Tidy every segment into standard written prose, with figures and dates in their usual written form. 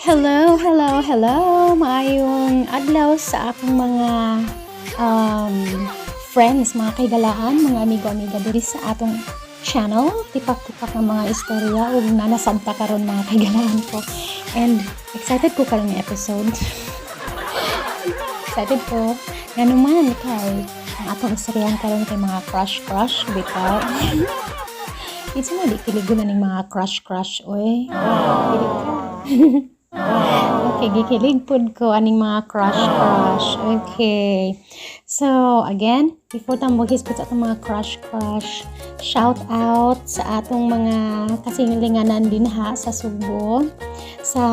Hello, hello, hello! Maayong adlaw sa akong mga friends, mga kahigalaan, mga amigo-amiga diri sa atong channel. Tipak-tipak ang mga istorya ug nanasabta karon, mga kahigalaan ko. And excited ko karon nga episode. Excited ko. Ngano man kay ang atong istoryahan karon kay mga crush-crush bitaw. Kinsa man di kiligon na ning mga crush-crush, oy? Dili ka. Okay, gikilig pud ko aning mga crush-crush. Okay. So, again, before ta maghisgot sa atong mga crush-crush, shout out sa atong mga kasingalinganan din ha sa Sugbo. Sa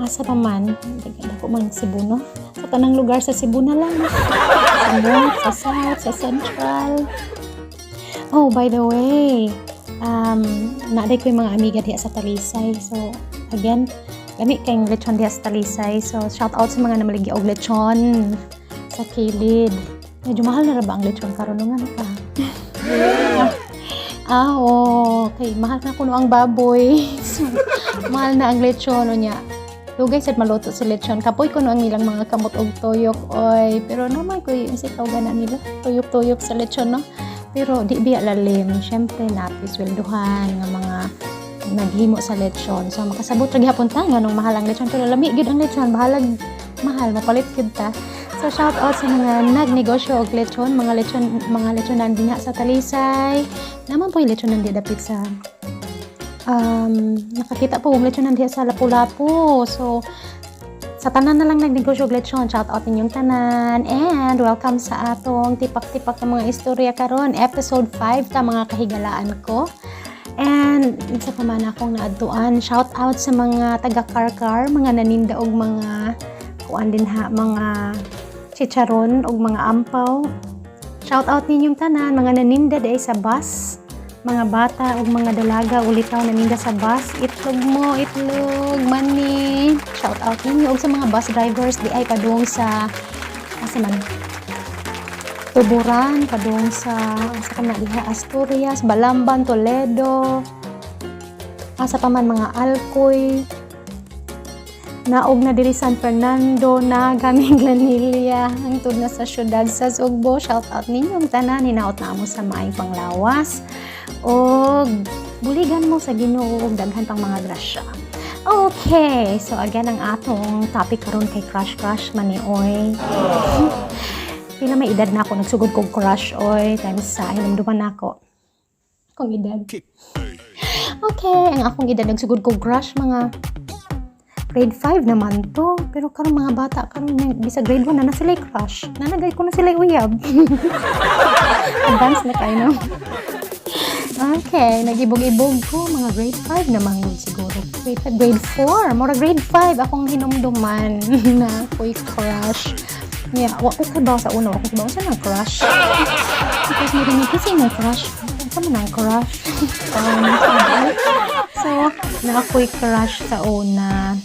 asa pa man, dako man Cebu, no? Sa tanang lugar sa Cebu na lang. Sa North, sa South, sa Central. Oh, by the way, naa diay ko yung mga amiga diha sa Talisay. So, again, lami kayong lechon diha sa Talisay. So, shout out sa mga namaligya og lechon sa kilid. Medyo mahal na ra ba ang lechon karon, nga ka? Ah, oh, kay mahal na kuno ang baboy. So, mahal na ang lechon unya. Dugay sad maluto sa lechon. Kapoy kuno ang ilang mga kamot og tuyok, oy. Pero naman ko yung sikaw gana nila. Tuyok-tuyok sa lechon, no? Pero di biya lalim. Syempre, naa poy swelduhan nga mga naghimo sa lechon. So makasabot ra gihapon ta nganong mahal ang lechon, pero lami gyud ang lechon, bahalag mahal, mapalit gyud ta. So shout out sa mga nagnegosyo og lechon, mga lechon, mga lechonan dinha sa Talisay. Naman po yung lechonan di dapit sa nakakita po og lechonan diha sa Lapu-Lapu. So sa tanan na lang nagnegosyo og lechon, shout out ninyong tanan and welcome sa atong tipak-tipak ng mga istorya karon, episode 5 ta, mga kahigalaan ko. And isa pa man akong naadtuan, shout out sa mga taga Carcar, mga naninda og mga kuan din ha, mga chicharon og mga ampaw. Shout out ninyong tanan, mga naninda diay sa bus, mga bata ug mga dalaga ulitaw naninda sa bus, itlog mo, itlog, mani. Shout out ninyo ug sa mga bus drivers di ay padung sa asa man? Tuburan, padung sa asa ka na diha, Asturias, Balamban, Toledo, asa pa man, mga Alcoy, naog na diri San Fernando, na gaming Glanilla, hangtod na sa syudad sa Sugbo. Shout out ninyong tanan, hinaot na mo sa maayong panglawas. Og buligan mo sa Ginoo og daghan pang mga grasya. Okay, so again, ang atong topic karon kay crush crush man ni oy. Pila may edad na ako nagsugod kog crush, oy, times sa hinumduman nako. Akong edad. Okay, ang akong edad nagsugod kog crush mga grade 5 naman to. Pero karon mga bata karon bisa grade 1 na na sila crush. Nanagay ko na sila uyab. Advance na kayo, no? Okay, nag-ibog-ibog ko mga grade 5 naman gud siguro. Grade 5, grade 4, mura grade 5 akong hinumduman na ako'y crush. Yeah, wa ko kabaw sa una, wa ko kabaw sa nang crush. Because may rin kasi nang crush. Unsa man ang crush? So, na ako'y crush sa una.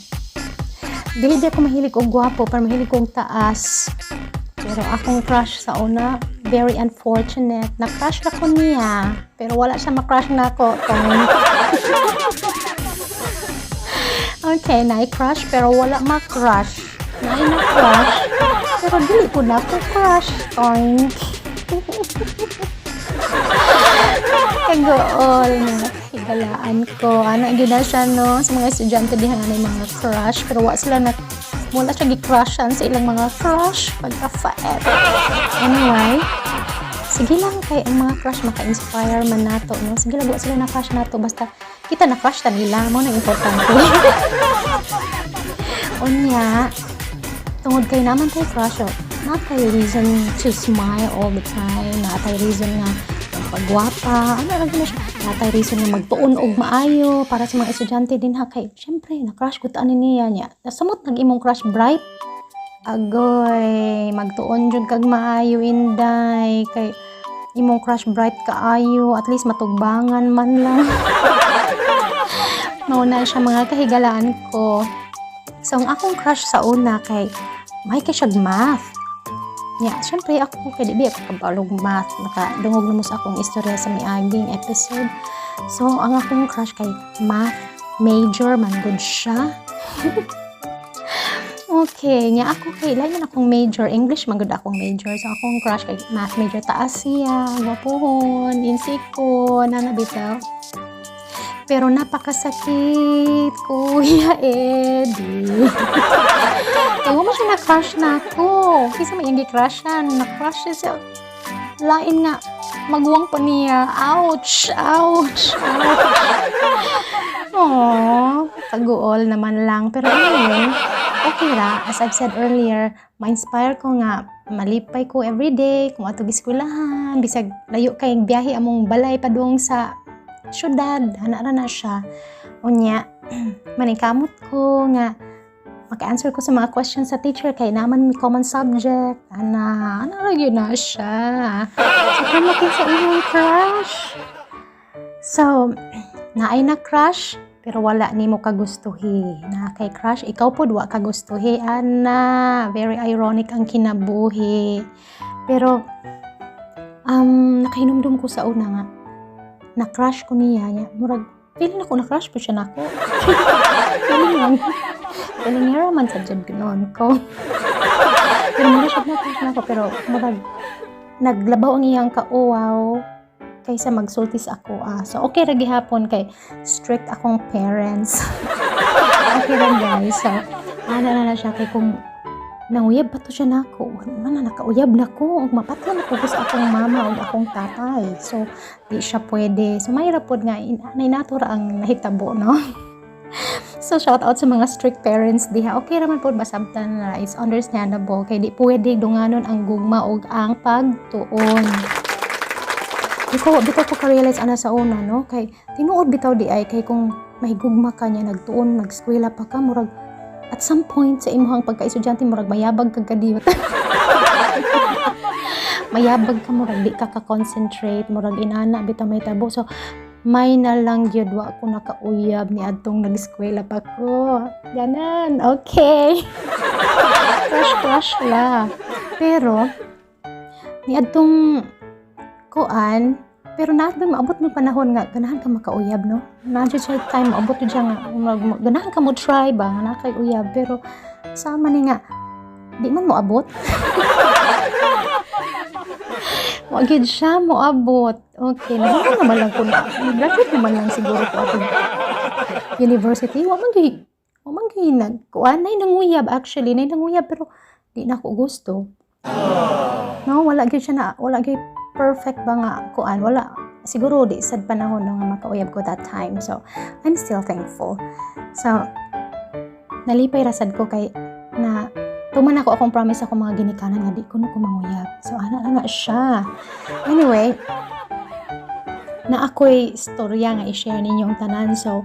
Dili di ako mahilig og gwapo, pero mahilig kog taas. Pero akong crush sa una, very unfortunate. Na-crush ra ko niya, pero wala siya ma-crush nako. Tong. Okay, na-crush pero wala ma-crush. Na na-crush, pero dili ko na ko crush. Toink. Kagool na higalaan ko. Ano gyud na siya, no, sa mga estudyante diha nga may mga crush pero wa sila na wala siya gi-crushan sa ilang mga crush pagka-faet. Anyway, sige lang kay ang mga crush maka-inspire man nato, no? Sige lang wa sila na crush nato, basta kita na crush ta nila, mo nang importante. Unya, tungod kay naman tay crush, oh, naa tay reason to smile all the time, naa tay reason nga magpagwapa, ano lang na siya, naa tay reason nga magtuon og maayo para sa mga estudyante din ha, kay syempre na-crush ko ani niya niya. Samot nag imong crush bright. Agoy, magtuon jud kag maayo, inday, kay imong crush bright kaayo, at least matugbangan man lang. Mao na siya, mga kahigalaan ko. So, ang akong crush sa una kay may kay siyag math. Yeah, syempre ako kay di ako kabalog math. Nakadungog na mo sa akong istorya sa miaging episode. So, ang akong crush kay math major man gud siya. Okay, nya ako kay lain man akong major, English man gud akong major. So akong crush kay math major, taas siya, gwapuhon, insikon, ana bitaw. Pero napakasakit, Kuya Eddie. Kaya mo siya na-crush na ako. Kasi may iyang gi-crushan. Na-crush siya siya. Lain nga. Maguwang pa niya. Ouch! Ouch! Ouch! Aww, pag-uol naman lang. Pero anyway, okay ra. As I've said earlier, ma-inspire ko nga malipay ko everyday kung ato eskwelahan, bisag layo kay biyahe among balay padung sa syudad, ana ra na siya. Unya, maningkamot ko nga maka-answer ko sa mga questions sa teacher kay naman may common subject. Ana, ana ra gyud na siya. So, kung sa imong crush. So, naay na crush, pero wala nimo kagustuhi. Na kay crush, ikaw pod wa kagustuhi. Ana, very ironic ang kinabuhi. Pero, nakahinumdum ko sa una nga, na-crush ko niya, niya, murag, feeling ako na-crush po siya nako. Feeling lang. Feeling niya man sa jud noon ko. Pero mura siya na-crush nako, pero murag, naglabaw ang iyang kauwaw kaysa magsulti sa ako. Ah. So, okay ra gihapon kay strict akong parents. Okay ra, guys. So, ana na na siya kay kung nanguyab pa to siya nako, man na nakauyab na ko, ug mapatlan ako ko sa akong mama ug akong tatay. So, di siya pwede. So, mahirap pod nga nainatura ang nahitabo, no? So, shout out sa mga strict parents diha. Okay raman pod, masabtan na, it's understandable kay di pwede dunganon ang gugma ug ang pagtuon. Ikaw, bitaw ko ka-realize ana sa una, no? Kay, tinuod bitaw di ay, kay kung mahigugma ka niya, nagtuon, nag-eskwela pa ka, murag, at some point sa imuhang pagka-estudyante, murag mayabag kag kadiyot. Mayabag ka, murag di ka ka-concentrate, murag inana, bitaw may tabo. So, may na lang gyud wa ko nakauyab ni adtong nag-eskwela pa ko. Ganan, okay. Crush, crush la. Pero, ni adtong kuan, pero na maabot mo panahon nga ganahan ka makauyab, no? Naa siya time maabot jud siya nga ganahan ka mo try ba nga naa kay uyab, pero sama ni nga di man mo abot. Wa gyud siya moabot. Okay, na naman lang ko na. Graduate naman lang siguro ko atong university. Wa man gyud nag kuan nay nanguyab actually, nay nanguyab pero di na ako gusto. No, wala gyud siya na wala gyud perfect ba nga kuan, wala siguro, di sad panahon, no, nga makauyab ko that time. So, I'm still thankful. So, nalipay ra sad ko kay na tuman ako akong promise ako mga ginikanan nga di ko no ko manguyab. So, ana lang nga siya. Anyway, na ako'y storya nga i-share ninyo ang tanan. So,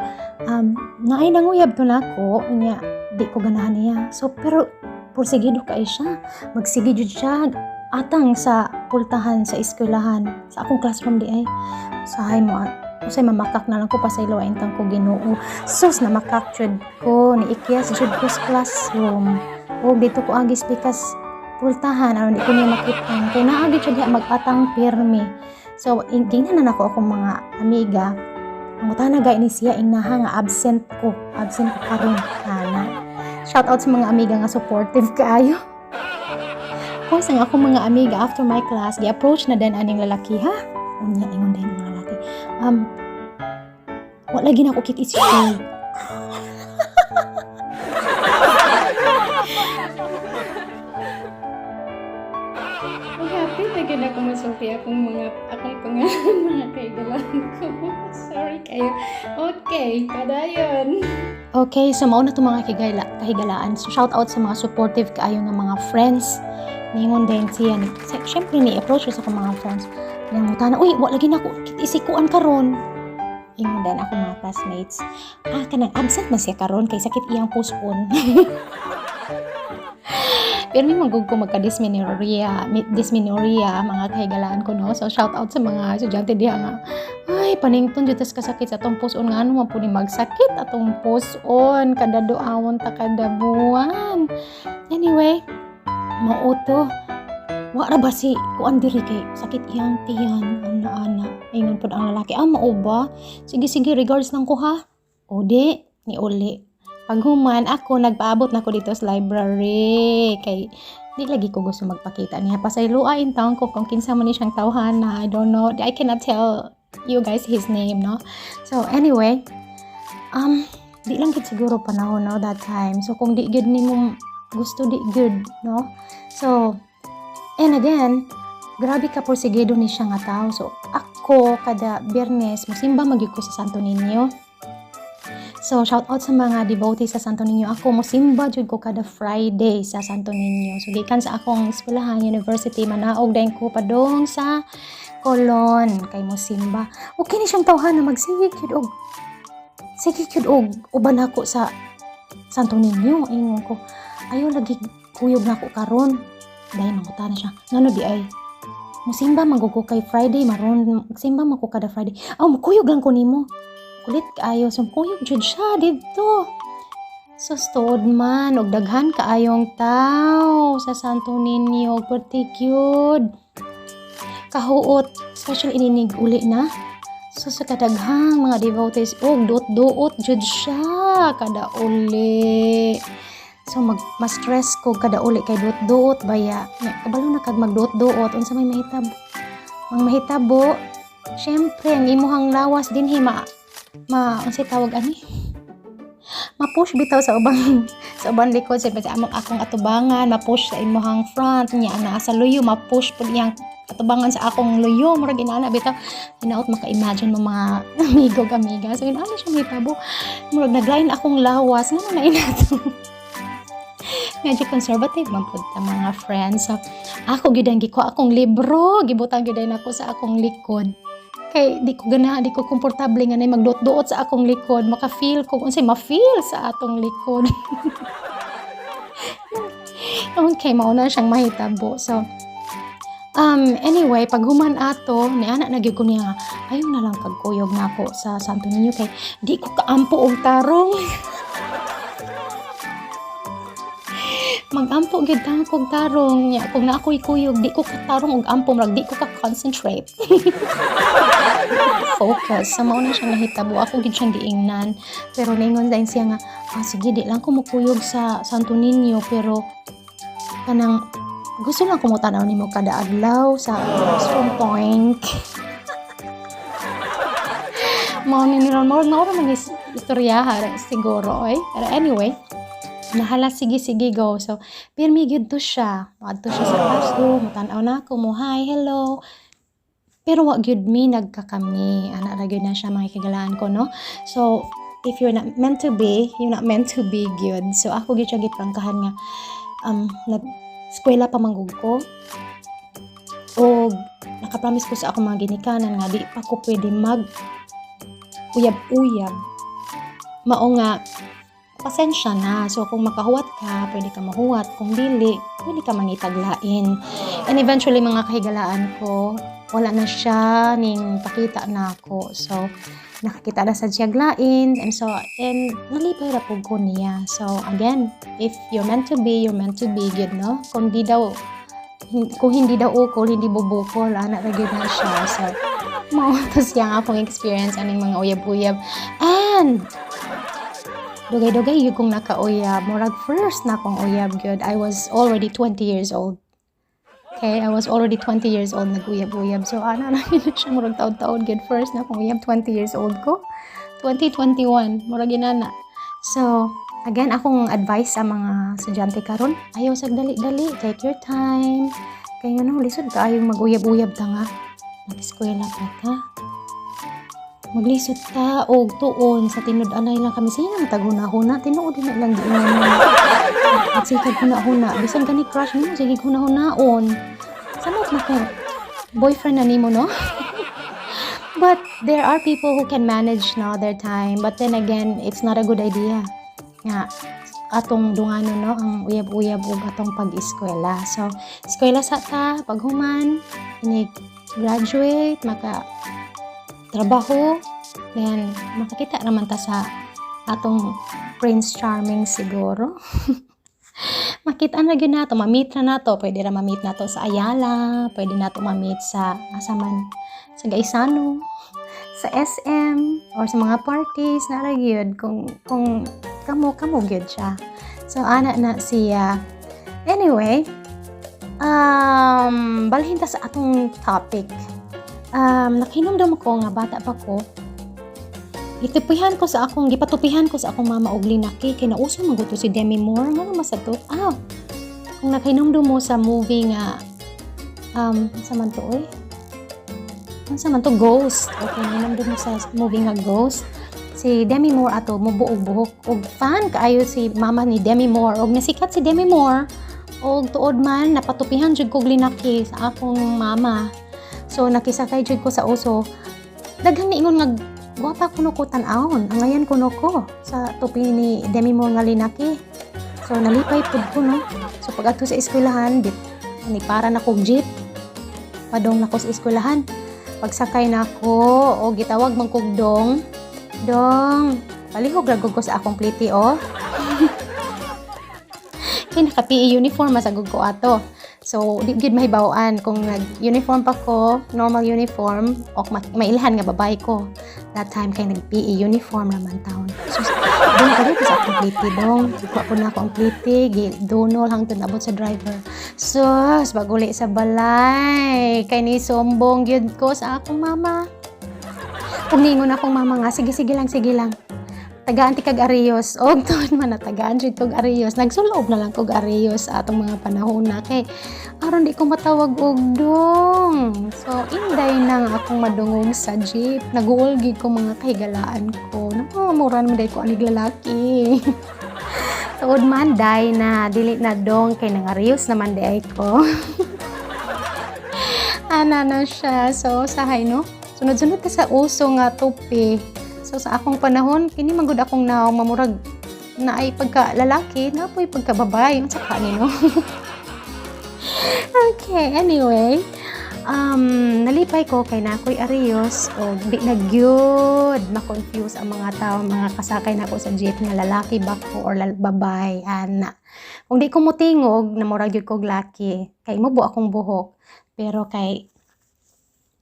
naay nanguyab to nako, nya di ko ganahan niya. So, pero porsigido kay siya. Magsige jud siya atang sa pultahan sa eskwelahan sa akong classroom di ay. Usahay mo usay mamakak na lang ko, pasaylo intang ko, Ginoo. Sus, namakak jud ko, niikyas jud ko sa classroom o dito ko agis pikas pultahan aron di ko niya makit-an kay naagi jud diha mag-atang pirmi. So gingnan na nako akong mga amiga ang utana gay ni siya ingnaha nga absent ko karon, ana. Shout out sa mga amiga nga supportive kaayo. Kung ang akong mga amiga, after my class, gi-approach na din aning lalaki, ha? Unya, ingon din ang lalaki. Wala lagi na ako kit isi. Happy na gyud ako masulti akong mga akong pangalan, mga kaigalan ko. Sorry kayo. Okay, padayon. Okay, so mao na to, mga kahigalaan. So shout out sa mga supportive kaayo nga mga friends. Ningon din siya ni syempre ni approach sa akong mga friends. Nang mutana, "Uy, wa lagi na ako kit isikuan karon." Ingon din ako mga classmates. "Ah, kanang absent man siya karon kay sakit iyang puson." Pero may magug ko magka-dysmenorrhea, dysmenorrhea, mga kahigalaan ko, no? So, shout out sa mga estudyante diha nga, "Ay, panington jud tas kasakit sa atong puson." Nga ano man po ni magsakit atong puson, kada duawon ta kada buwan. Anyway, mao to. "Wa ra ba si kuan diri kay sakit iyang tiyan," ana ana. Ingon pod ang lalaki, "Ah, mao ba? Sige sige, regards lang ko ha." O di, ni uli. Paghuman ako, nagpaabot na ko dito sa library kay di lagi ko gusto magpakita niya. Pasayloa intawon ko kung kinsa man ni siyang tawhana. I don't know. I cannot tell you guys his name, no? So anyway, di lang gid siguro panahon, no, that time. So kung di gid nimo gusto, di gud, no? So and again, grabe ka porsigido ni siya nga tao. So ako, kada Biyernes mosimba magyud ko sa Santo Niño. So, shout out sa mga devotees sa Santo Niño. Ako, mosimba jud ko kada Friday sa Santo Niño. So, gikan sa akong eskwelahan, university, manaog dayon ko padung sa Colon kay mosimba. Okay ni siyang tawhan na magsige gyud og sige gyud og uban ako sa Santo Niño. Ingon ko, "Ayaw lagi kuyog nako karon." Dahil mangutana siya, "Ngano diay?" "Musimba man ko kay Friday maron, magsimba man ko kada Friday." "Aw, mukuyog lang ko nimo." Kulit kaayo. So kuyog jud siya didto. Sus, tuod man og daghan kaayong tao sa Santo Niño, perti gyud kahuot, especially ininig uli na. So sa kadaghang mga devotees og duot-duot jud siya kada uli. So mag ma-stress ko kada uli kay duot-duot baya. Nya, kabalo na kag magduot-duot, unsa may mahitabo? Ang mahitabo, syempre ang imuhang lawas dinhi ma ma unsay tawag ani? Ma-push bitaw sa ubang likod sa among akong atubangan, ma-push sa imuhang front niya, naa sa luyo, ma-push pud iyang atubangan sa akong luyo, murag inana bitaw. Hinaot maka-imagine mo, mga amigo ug amiga. So inana siya mahitabo. Murag naglain akong lawas ngano na inato. Medyo conservative man pud ta, mga friends. So, ako gyud ang gikuha akong libro, gibutang gyud nako sa akong likod. Kay di ko ganahan, di ko komportable nga nay magduot-duot sa akong likod, maka-feel ko unsay ma-feel sa atong likod. Okay, mao na siyang mahitabo. So, anyway, pag human ato, niana na gyud ko niya nga, "Ayaw na lang kag kuyog nako sa Santo Niño kay di ko kaampo og tarong." Mag-ampo gyud ta kog tarong nya kung naa ko'y kuyog, di ko katarong og ampo, murag di ko ka-concentrate. Focus. So mao na siyang nahitabo. Ako gyud siyang giingnan. Pero ningon dayon siya nga, "Ah, sige, di lang ko mokuyog sa Santo Niño, pero kanang gusto lang ko mo-tan-aw nimo kada adlaw sa strong point." Mao ni ni ron, mao ra man istoryaha siguro oy. Pero anyway, nahala, sige sige, go. So pirmi gyud to siya. Moadto siya sa classroom, motan-aw nako, mo hi, hello. Pero wa gyud mi nagkakami. Ana ra gyud na siya, mga higalaan ko, no? So if you're not meant to be, you're not meant to be gyud. So ako gyud siya giprangkahan nga nag eskwela pa man gud ko. Og nakapromise ko sa akong mga ginikanan nga di pa ko pwede mag uyab-uyab. Mao nga pasensya na. So kung makahuwat ka, pwede ka mahuwat. Kung dili, pwede ka mangitaglain. And eventually, mga kahigalaan ko, wala na siya ning pakita na ako. So nakakita na sa siyag lain and so and nalipay ra pud ko niya. So again, if you're meant to be, you're meant to be gyud, no? Kung hindi daw ukol, hindi bubukol, ana ra gyud na siya. So mao to siya ang akong experience aning mga uyab-uyab. And dugay-dugay gyud kong nakauyab. Murag first na akong uyab gyud. I was already 20 years old. Okay, I was already 20 years old nag-uyab-uyab. So ana na gyud siya, murag taod-taod gyud, first na akong uyab, 20 years old ko. 2021, murag inana. So, again, akong advice sa mga estudyante karon, ayaw sag dali-dali, take your time. Kay ngano, lisod kaayong mag-uyab-uyab ta nga nag-eskwela pa ta. Maglisod ta og tuon sa tinud-anay lang kami. Sige na matag huna-huna, tinuod din na lang giingon mo. Magsikag huna-huna, bisan gani crush nimo, sige huna-hunaon. Samot na kung boyfriend na nimo, no? But there are people who can manage now their time. But then again, it's not a good idea nga atong dunganon, no, ang uyab-uyab ug atong pag-eskwela. So, eskwela sa ta, paghuman, inig graduate, maka trabaho, then makakita naman ta sa atong Prince Charming siguro. Makita na gyud nato, ma-meet na nato, pwede ra ma-meet nato sa Ayala, pwede nato ma-meet sa asa man, sa Gaisano, sa SM, or sa mga parties na ra gyud kung Kamo, kamo gyud siya. So, ana na siya. Anyway, balhin ta sa atong topic. Nakahinumdum ko nga bata pa ko, gipatupihan ko sa akong mama og linaki kay nauso man gud to si Demi Moore. Nga naman sa to? Ah, kung nakahinumdum mo sa movie nga sa man to oy? Unsa man to? Ghost. Okay, nahinumdum mo sa movie nga Ghost. Si Demi Moore ato mubuo og buhok og fan kaayo si mama ni Demi Moore og nasikat si Demi Moore og tuod man napatupihan jud kog linaki sa akong mama. So nakisakay jud ko sa uso. Daghang niingon nga gwapa kuno ko tan-awon. Angayan kuno ko sa tupi ni Demi Moore nga linaki. So nalipay pud ko, no. So pag adto sa eskwelahan, bit ni para na kog jeep. Padong na ko sa eskwelahan. Pagsakay na ko o gitawag man kog "Dong. Dong." Palihog ra gud ko sa akong pliti oh. Kay naka PE uniform man sad ko ato. So, di gid mahibaw-an kung nag-uniform pa ko, normal uniform, o mailhan nga babae ko. That time kay nag-PE uniform naman taon. So, dong pa sa akong pliti dong. Kuha po na ako ang pliti, dunol hangtod abot sa driver. Sus, pag-uli sa balay, kay ni sumbong gyud ko sa akong mama. Kung ningon akong mama nga, "Sige, sige lang, sige lang. Tagaan ti kag ariyos." Og tuod man natagaan jud kog ariyos. Nagsulob na lang kog ariyos sa atong mga panahon na kay aron di ko matawag og "Dong." So inday na nga akong madungog sa jeep. Naguol gid ko, mga kahigalaan ko. No, mura naman day ko anig lalaki. Tuod man day na dili na dong kay nangariyos naman di ay ko. Ana na siya. So sahay no. Sunod-sunod ka sa uso nga tupi. So sa akong panahon, kini man gud akong naong mamurag naay pagka lalaki, napoy pagka babae. Unsa ka ni no? Okay, anyway, nalipay ko kay nakoy ariyos o di na gyud ma-confuse ang mga tao, mga kasakay nako sa jeep nga lalaki ba ko or babae, ana. Kung di ko motingog, namurag gyud kog laki. Kay mubo akong buhok. Pero kay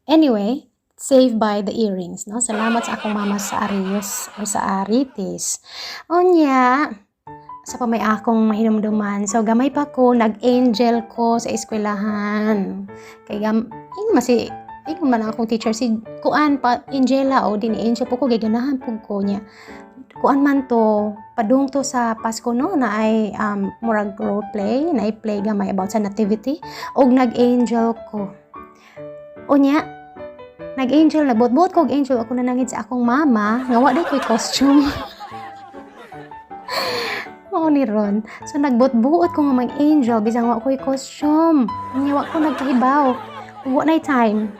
anyway, saved by the earrings, no? Salamat sa akong mama sa ariyos or sa aritis. Unya, sa pa may akong mahinumduman. So, gamay pa ko, nag-angel ko sa eskwelahan. Kay ingon man si, ingon man ang akong teacher, si Kuan pa, Angela, o din Angel po ko, giganahan po ko niya. Kuan man to, padung to sa Pasko, no, na ay murag role play, na ay play gamay about sa nativity, og nag-angel ko. Unya, nag-angel, nagbuot-buot ko og angel, ako nanangid sa akong mama, nga wa day ko'y costume. Mao ni ron. So nagbuot-buot ko nga mag-angel bisan wa ko'y costume. Unya wa ko nagkahibaw. Wa nay time.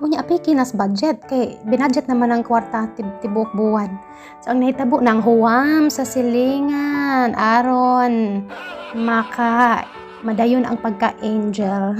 Unya apiki nas budget kay binudget naman ang kwarta tibok buwan. So ang nahitabo nang huwam sa silingan aron maka madayon ang pagka-angel.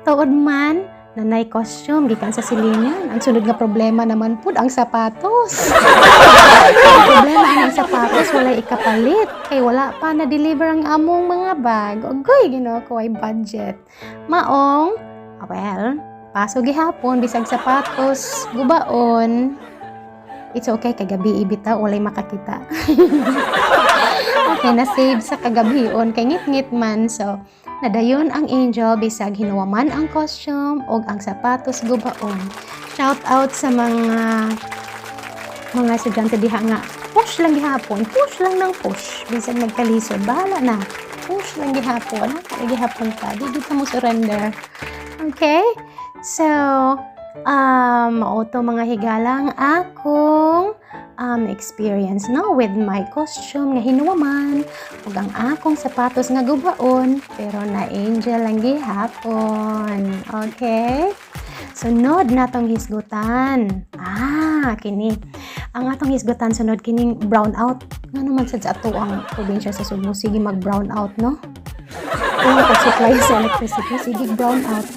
Tuod man, nanay costume gikan sa silingan. Ang sunod nga problema naman pud ang sapatos. Ang problema ang sapatos, walay ikapalit kay wala pa na deliver ang among mga bag. Ogoy, Ginoo ko, ay budget. Maong, well, paso gihapon bisag sapatos gubaon. It's okay kay gabi bitaw, walay makakita. Okay, na-save sa kagabion kay ngit-ngit man. So, nadayon ang angel bisag hinuwaman ang costume og ang sapatos gubaon. Shout out sa mga estudyante diha nga push lang gihapon, push lang ng push. Bisag nagkalisod, bahala na. Push lang gihapon, ha? Gihapon ka, di gid ka mo surrender. Okay? So, mao to, mga higalang akong experience no with my costume nga hinuwaman ug ang akong sapatos nga gubaon pero na angel lang gihapon. Okay? Sunod na tong hisgutan. Ah, kini. Ang atong hisgutan sunod kining brown out. Nga naman sad sa ato ang probinsya sa Sugbo sige mag brown out, no? Kung pag-supply sa electricity, sige brown out.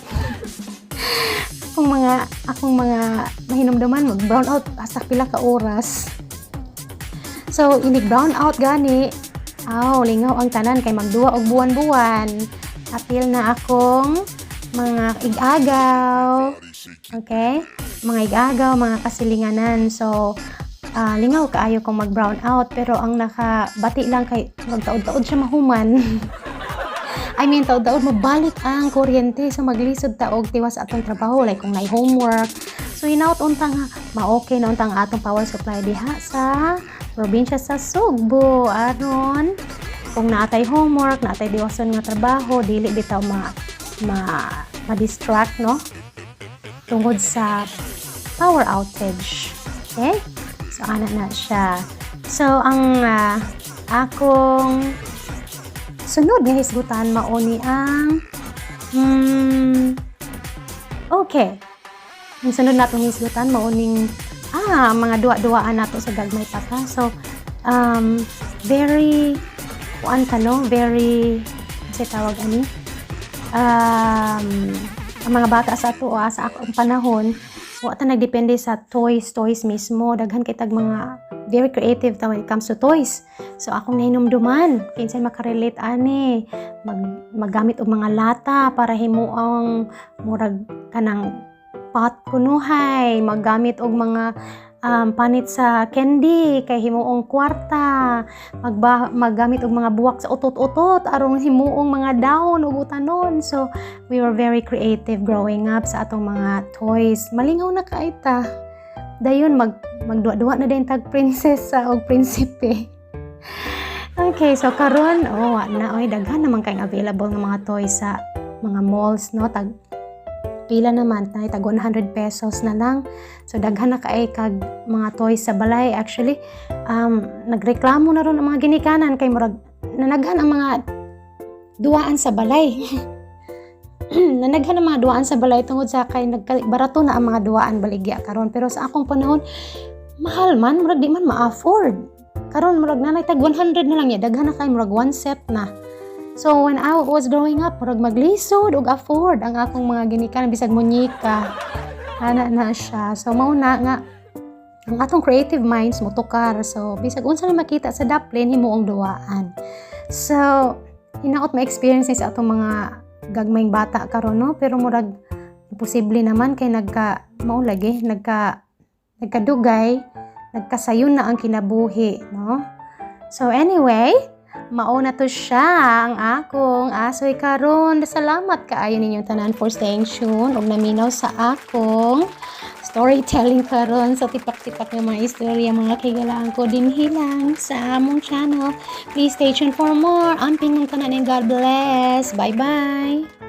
Kung mga akong mga mahinumduman, mag brown out asa pila ka oras. So inig brown out gani, aw lingaw ang tanan kay magduwa og buwan-buwan. Apil na akong mga igagaw. Okay? Mga igagaw, mga kasilinganan. So, Lingaw kaayo kung mag brown out, pero ang nakabati lang kay magtaod-taod siya mahuman. I mean, taod-taod mabalik ang kuryente. So, maglisod ta og tiwas atong trabaho, like kung nay homework. So, hinaot unta nga, ma-okay na unta ang atong power supply diha sa probinsya sa Sugbo. Aron, kung naatay homework, naatay diwason nga trabaho, dili bitaw ma ma-distract, no? Tungod sa power outage. Okay? So, ana na siya. So, ang akong sunod nga hisgutan mao ni ang okay. Ang sunod natong hisgutan mao ning mga duwa-duwaan nato sa gagmay pa ta. So very kuan ta, no, very kasi tawag ani ang mga bata sa ato sa akong panahon, wa ta nagdepende sa toys toys mismo. Daghan kay tag mga very creative ta when it comes to toys. So akong nahinumduman, kinsay makarelate ani, maggamit og mga lata para himuong murag kanang pot kunuhay, maggamit og mga panit sa candy kay himuong kwarta, maggamit og mga buwak sa utot-utot aron himuong mga dahon ug utanon. So we were very creative growing up sa atong mga toys. Malingaw na kay ta. Dayon magduwa-duwa na din tag prinsesa og prinsipe. Okay, so karon, oh, wa na oy, daghan naman kay available nga mga toys sa mga malls, no? Tag pila naman tay, tag 100 pesos na lang. So daghan na kay kag mga toys sa balay. Actually, nagreklamo na ron ang mga ginikanan kay murag nanaghan ang mga duwaan sa balay. Nanaghan ang mga duwaan sa balay tungod sa kay nagka barato na ang mga duwaan baligya karon. Pero sa akong panahon, mahal man, murag di man ma-afford. Karon murag nanay tag 100 na lang ya, daghan na kay murag one set na. So when I was growing up, murag maglisod og afford ang akong mga ginikanan bisag munyeka. Ana na siya. So mao na nga ang atong creative minds motukar. So bisag unsa lang makita sa daplin, himuong duwaan. So hinaot ma-experience ni sa atong mga gagmayng bata karon, no, pero murag imposible naman kay nagka mao lagi nagkadugay, nagkasayon na ang kinabuhi, no? So anyway, mao na to siya ang akong asoy karon. Salamat kaayo ninyong tanan for staying tuned ug naminaw sa akong storytelling karon sa tipak-tipak nga mga istorya, mga kahigalaan ko, dinhi lang sa among channel. Please stay tuned for more. Amping mong tanan and God bless. Bye-bye.